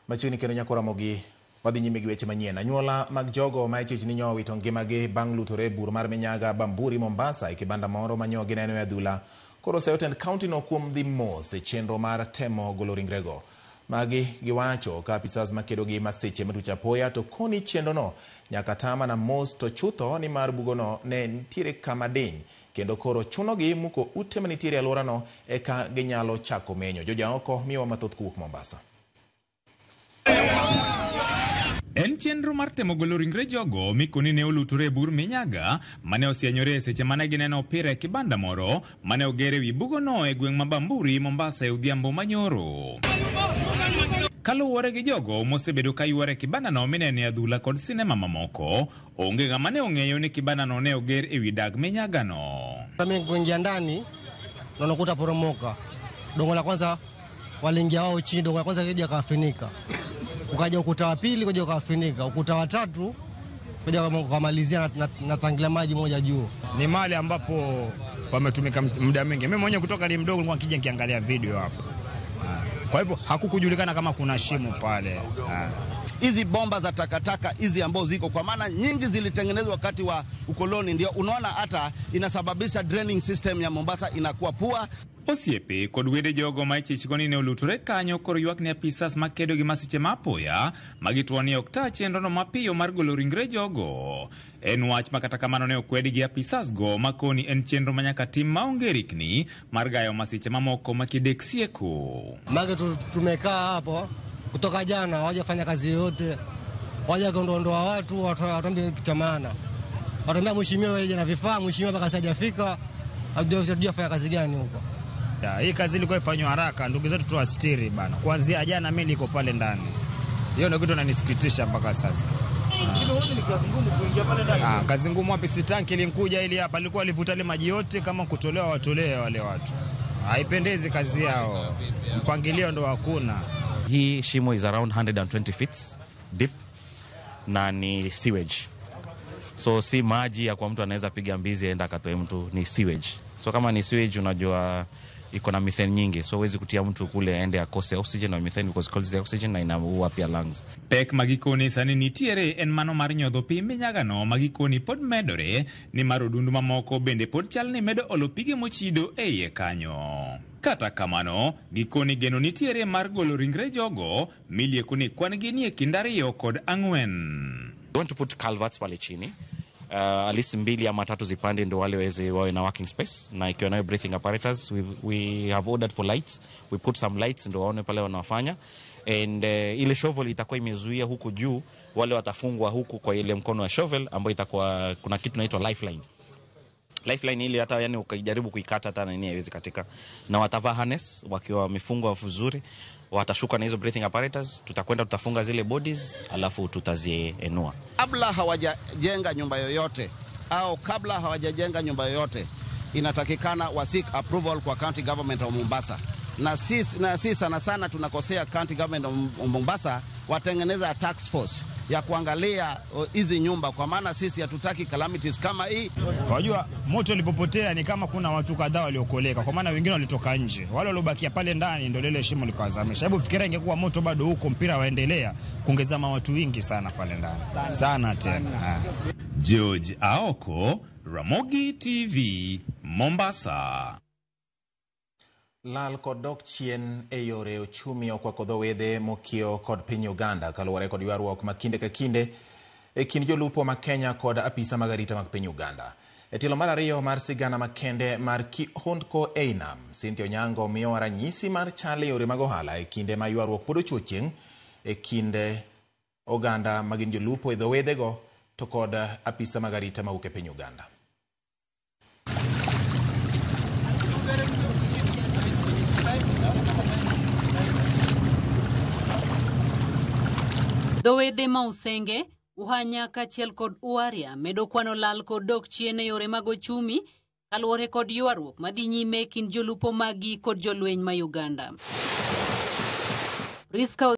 Machiegni kendo nyako Ramogi wadhi nyime gi weche manyien. Anyuola mag jogo ma ichich ni nyo owito ngimagi bang' lutore e bur mar Minyaga Bamburi Mombasa e kibanda moro ma nyo gineno e adhula. Koro oseyo tend kaunti no kuom dhi mos e chenro mar temo golo ringrego. Magi giwacho ka apisas makedo gi masiche matuch apoya to koni chenro no nyaka ta mana mos to chutho ni mar bugono ne nitiere kama diny kendo koro chunogi muko ute manitiere e alworano eka ginyalo chako menyo. Jojaoko miyowa mathoth kowuok Mombasa. En chenro mar temo golo ringre jogo mikoni ne olutore e bur Minyaga mane osienyore e seche mane gineno opira e kibanda moro mane oger ewi bugono e gweng' ma Bamburi, Mombasa e odhiambo manyoro. Kaluwore gi jogo mosebedo ka yware kibandano minene e adhula kod sinema mamoko, onge ng'ama ne ong'eyo ni kibandano ne oger ewi dag Minyagano. Mimi kuingia ndani na nakuta poromoka. Dongo la kwanza waliingia wao chini, dongo la kwanza kija kawafinika. Ukaja ukuta wa pili kuja ukawafinika, ukuta wa tatu kuja ukamalizia na tangi la maji moja juu. Ni mahali ambapo pametumika muda mwingi. Mimi mwenyewe kutoka ni mdogo nilikuwa nikija nikiangalia video hapo. Kwa hivyo hakukujulikana kama kuna shimo pale. Hizi bomba za takataka hizi ambazo ziko kwa maana nyingi zilitengenezwa wakati wa ukoloni, ndio unaona hata inasababisha draining system ya Mombasa inakuwa pua. Osiepe kod wede jogo ma ichichgo ni ne olutore kanyo koro ywak ne apisas makedo gi masiche ma apoya magituo ni ok ta chenrono mapiyo mar golo ringre jogo. En wach ma kata kamano ne okwedi gi apisas go makoni en chenro ma nyaka tim maonge rikni mar gayo masiche mamoko ma kidek sieko. Maana tumekaa hapo kutoka jana, hawajafanya kazi yoyote, waja kuondoa watu, watuambie kitu cha maana. Watuambia mheshimiwa aje na vifaa, mheshimiwa mpaka sasa hajafika, hatujafanya kazi gani huko. Hii kazi ilikuwa ifanywe haraka, ndugu zetu tuwastiri bana. Kuanzia jana mimi niko pale ndani. Hiyo ndio kitu inanisikitisha mpaka sasa. Kazi ngumu wapi? Si tanki ilinkuja ili hapa ilikuwa livuta ile maji yote, kama kutolewa watolewe wale watu. Haipendezi kazi yao. Mpangilio ndo hakuna. Hii shimo is around 120 feet deep na ni sewage. So si maji ya kwa mtu anaweza piga mbizi aenda akatoe mtu, ni sewage. So kama ni sewage unajua iko na methane nyingi, so huwezi kutia mtu kule aende akose oxygen na methane because it calls the oxygen na inaua pia lungs. Pek magikoni sani nitiere en mano mar nyodho pi Minyagano magikoni pod medore ni mar odundu mamoko bende pod chal ni medo olo pige mochido e iye kanyo. Kata kamano, gikoni geno nitiere mar golo ringre jogo milieko ni kwan gi nie kind 2 kod 4. We want to put culverts pale chini. At least 2 ama 3 zipande ndo wale waweze wawe na working space, na ikiwa nayo breathing apparatus. We have ordered for lights, we put some lights ndo waone pale wanafanya, and ile shovel itakuwa imezuia huku juu, wale watafungwa huku kwa ile mkono wa shovel ambayo itakuwa kuna kitu inaitwa lifeline. Lifeline ile hata yani ukijaribu kuikata hata nini haiwezi katika, na watavaa harness wakiwa wamefungwa vizuri, watashuka na hizo breathing apparatus, tutakwenda tutafunga zile bodies alafu tutazienua. Kabla hawajajenga nyumba yoyote au kabla hawajajenga nyumba yoyote inatakikana wa seek approval kwa county government of Mombasa. Na sisi sana sana tunakosea county government of Mombasa watengeneza task force ya kuangalia hizi nyumba, kwa maana sisi hatutaki calamities kama hii. Unajua moto ulipopotea ni kama kuna watu kadhaa waliokoleka, kwa maana wengine walitoka nje, wale waliobakia pale ndani ndio lile shimo likawazamisha. Hebu fikiria ingekuwa moto bado huko, mpira waendelea, kungezama watu wengi sana pale ndani. Sana tena. George Aoko, Ramogi TV, Mombasa. Lal kod dok chien e yore ochumi okwako dho wedhe mokiewo kod piny Uganda kaluwore kod ywaruok ma kinde ka kinde e kind jolupo ma Kenya kod apisa mag arita mag piny Uganda. E tielo mar 2 mar sigana makende mar Kihondko ei nam, Cynthia Onyango miyowa ranyisi mar chal e yore mag ohala e kinde ma ywaruok pod ochuo chieng' e kind oganda magin jolupo e dho wedhego to kod apisa mag arita mawuok e piny Uganda. Dho wedhe ma Usenge, Uhanya kaachiel kod Uaria medo kwano lal kod dok chien e yore mag ochumi kaluwore kod ywaruok madhi nyime e kind jolupo magi kod jolweny ma Uganda. Priska